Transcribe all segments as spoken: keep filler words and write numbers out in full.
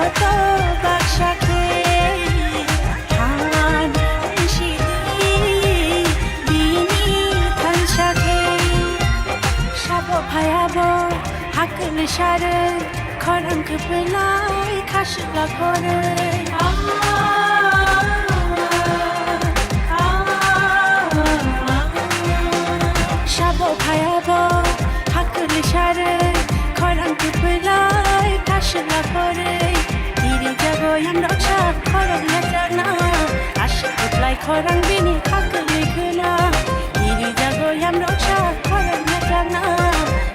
Baksa khe than sidi bini thansa khe. Sabo phayabo hakni sare khorang khe belai khasla khore. Sabo phayabo hakni sare khorang khe belai khasla khore. Tiri jago yang roksa khorang na jana. Asik kutlai khorang bini hakni khuna. Tiri jago yang roksa khorang na jana.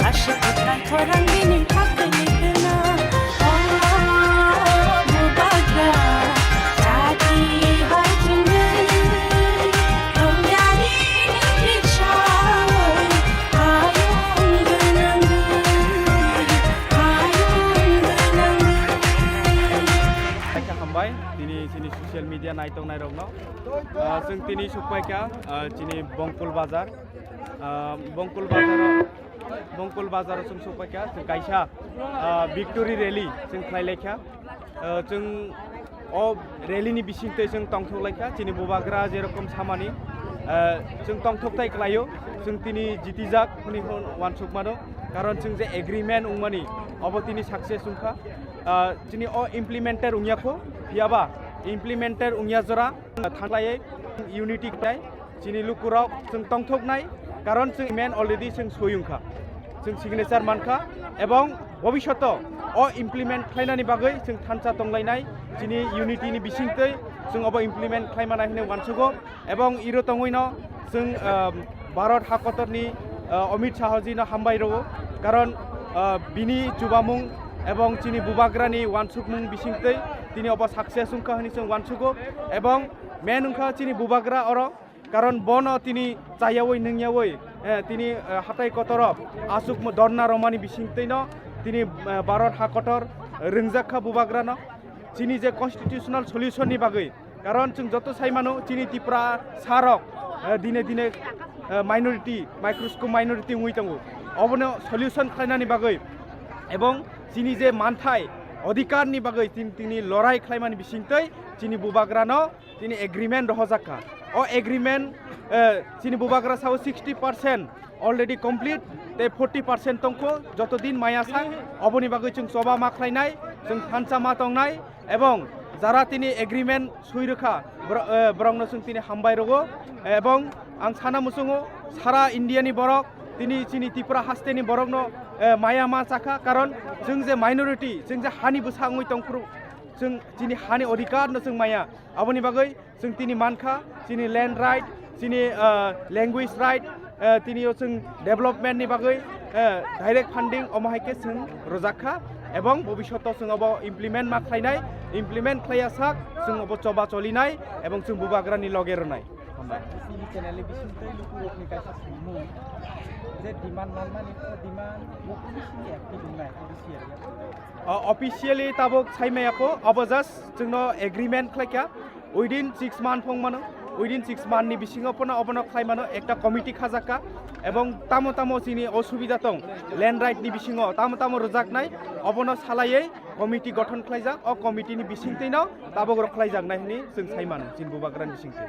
Asik kutlai khorang bini hakni khuna. Oh, bubagra, jadi hai jingni. Tongyani ni bichao. Ayung gunang gu. Ayung gunang gu. Kaisa hambai, tini chini social media naitok nairokno. Ah, chwng tini sukpaikha, ah, chini Bongkul Bazar. Ah, Bongkul Bazar, Bongkul Bazar chwng sukpaikha, chwng kaisa, ah, victory rally chwng khlailaikha. Ah, chwng o rally ni bisingtwi chwng tongthoklaikha, chini bubagra jerokom samani, ah, chwng tongthoktai klaio, chwng tini jitijak hwnwi hwn-, uansukmano, karon chwng je agreement wngmani, obo tini success wngkha. Ah, chini o implementer wngya kho, phiyaba implementer wngya jora, thanglaiwi unity khlai chini lukurok chwng tongthoknai, karon chwng men already chwng soi wngkha, chwng signature mankha, ebong bobishoto o implement khlainani bagwi chwng thansa tonglainai, chini unity ni bisingtwi chwng obo implement khlaimana hinwi uansugo. Ebong iro tongwino chwng, ah, Bharat hakotorni, ah, Amit Shah ji no hambai rwo, karon, ah, bini chubamung ebong chini bubagrani uansukmung bisingtwi tini obo success wngkha hwnwi chwng uansugo. Ebong men wngkha chini bubagra oro, karon bono tini chayawi nungyawi, eh, tini, eh, hatai kotoro asuk dorna romani bisingtwino tini, eh, Bharat hakotor rwngjakha bubagrano chini je constitutional solution ni bagwi. Karon chwng joto sai mano, chini Tiprasa rok, eh, dine dine, eh, minority, microscope minority wngwi tongo. Obono solution khlainani bagwi ebong chini je manthai, odhikar ni bagwi chini, tini lorai khlaimani bisingtwi chini bubagrano chini agreement rohorjak kha. O agreement, eh, chini bubagra sao sixty percent already complete, tei forty percent tongkho, joto din maya sak, oboni bagwi chwng choba ma khlainai, chwng thansa ma tongnai, ebong jara tini agreement sui rwkha, bro-, eh, borokno chwng tini hambai rwo, ebong ang sana muchungo sara India ni borok tini chini Tripura haste ni borokno, eh, maya ma chakha, karon chwng je minority, chwng je hani bwsa wngwi tongphuru, chwng chini hani odhikar no chwng maya, aboni bagwi chwng tini mankha, chini land right, chini, ah, language right, ah, tini o chwng development ni bagwi, ah, direct funding omo hai khe chwng rwjak kha, ebong bobishoto chwng obo implement ma khlainai, implement khlaiya sak chwng obo choba cholinai, ebong chwng bubagrani loge rwnai. Hambai. Chini channel ni bisingtwi lukurokni kaisa swngmung, je demand manmani, o demand bo kunu simi active wngnai, kunu simi active wngnai. O, officially tabuk saimaya kho, obo just chwngno agreement khlaikha. Within six month phung mano, within six month ni bisingo phano obono khlai mano, ekta committee khajak kha, ebong tamo tamo chini osubida tong, land right ni bisingo tamo tamo rwjaknai, obono salaiwi committee gothon khlaijak, o committee ni bisingtwino tabuk rok khlaijaknai hwnwi chwng sai mano, chini bubagrani bisingtwi.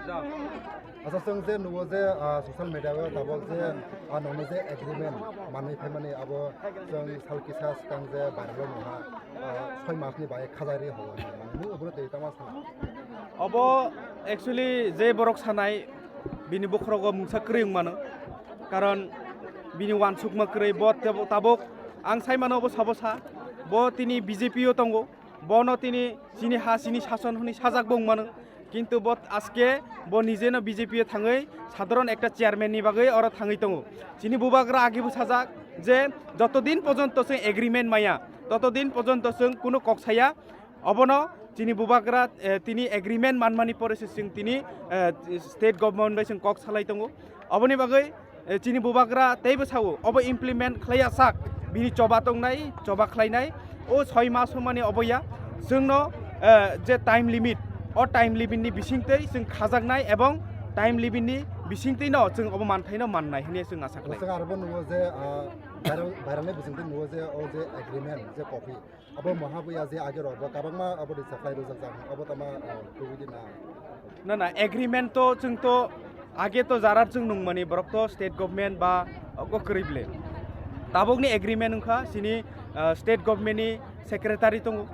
Acha, chwng je nugo je, ah, social media o tabuk je, ah, nokni je agreement manwi phaimani abo chwng sal kisa swkang je viral wngha, ah, soi mas ni bai khajai ri hobo hinwi mani, nung obono tei tamo sa? Obo actually je borok sanai bini bokhorogo mungsa kwrwi wng mano, karon bini uansukma kwrwi bo tebo-, tabuk ang sai mano obo sabo sa, bo tini B J P o tongo, bono tini chini ha chini sason hwnwi sajak bo wng mano, kintu bo aske bo nijeno B J P o thangwi sadharon ekta chairman ni bagwi oro thangwi tongo. Chini bubagra agi bo sajak je joto din pojonto chwng agreement maya, toto din pojonto chwng kunu kok saya. Obono chini bubagra, eh, tini agreement manmani pore se chwng tini, eh, state government bai chwng kok salai tongo. Oboni bagwi, eh, chini bubagra teibo sao, obo implement khlaiya sak, bini choba tongnai, choba khlainai, o soi mas hwnmani obo ya, chwngno, eh, je time limit, o time limit ni bisingtwi chwng khajaknai ebong time limit ni bisingtwino chwng obo manthaino mannai hwnwi chwng asa khlai. Chwng arbo nugo je, ah, Viral, viral ni bisingtwi nugo je o je agreement je copy. Abo maha buya je age rok bo kabangma abo risa khlai rwjak jak. Abo tama, ah, tubui di na. Na, na, agreement to chwng to age to jarar chwng nungmani borok to state government ba o kwrwi ble. Tabukni agreement wngkha chini, ah, state government ni secretary tongo.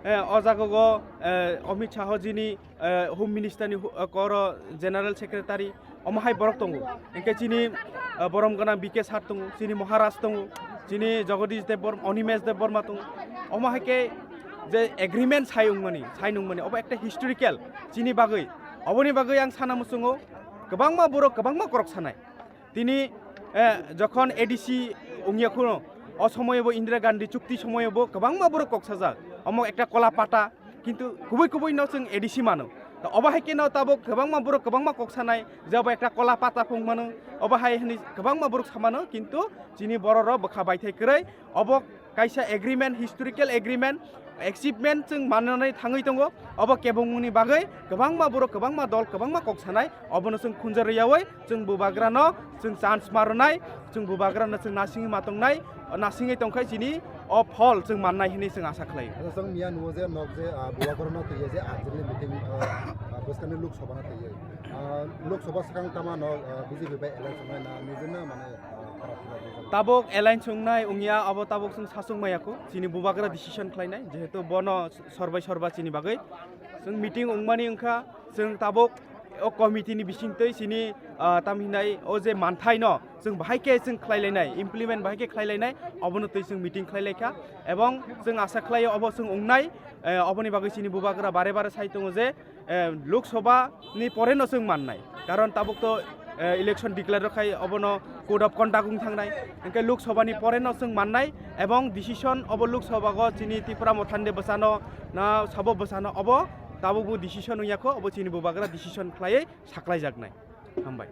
Eh, o jaga go, eh, Amit Shah jini, eh, Home Minister ni hu-, eh, koro General Secretary, omo hai borok tongo. Hingke chini, eh, borom gana B K Sir tongo, chini Maharaj tongo, chini Jagadish Deb Borma, Animesh Deb Borma tongo. Omo hai ke je agreement sai wngmani, sai nungmani, obo ekta historical chini bagwi. Oboni bagwi ang sana muchungo kwbangma borok, kwbangma korok sanai. Tini, eh, jokhon A D C wngya khuno, o somoyo bo Indira Gandhi chukti somoyo bo kwbangma borok kok sajak. Omo ekta kola pata, kintu kubui kubui no chwng A D C mano. To obo hai khe no tabuk kwbangma borok kwbangma kok sanai, je obo ekta kola pata phung mano, obo hai hwnwi kwbangma borok samano, kintu chini borok rok bwkha baithai kwrwi, obo kaisa agreement, historical agreement, achievement chwng mananai thangwi tongo. Obo kebengmungni bagwi kwbangma borok, kwbangma dol, kwbangma kok sanai, obono chwng khunjarwi yaui chwng bubagrano chwng chance ma rwnai, chwng bubagrano chwng nasingwi ma tongnai, nasingwi tongkhai chini o phol chwng mannai hwnwi chwng asa khlai. Acha chwng miya nugo je nok je, ah, bubagrano twiwi je R J P ni meeting, ah, ah, bwskangni Lok Sabha no twiwi. Ah, Lok Sabha swkang tama no, ah, B J P bai alliance wngnai na nijino mane, ah, kharap khlai rijak? Tabuk alliance wngnai wngya abo tabuk chwng sachwng maya kho, chini bubagra decision khlainai, jehetu bono sorbai sorba chini bagwi. Chwng meeting wngmani wngkha, chwng tabuk o committee ni bisingtwi chini, ah, tam hinai o je manthai no chwng bahai khe chwng khlai lainai, implement bahai khe khlai lainai, obono twi chwng meeting khlai laikha. Ebong chwng asa khlaio obo chwng wngnai, eh, oboni bagwi chini bubagra bare bare sai tongo je, eh, Lok Sabha ni pore no chwng mannai. Karon tabuk to, eh, election declare rok khai obono code of conduct wng thangnai. Hingke Lok Sabha ni pore no chwng mannai ebong decision obo Lok Sabha go chini Tipra Mothani de bwsano na sabo bwsano obo tabuk bo decision wngya kho, obo chini bubagra decision khlaiwi saklaijaknai. Hambai.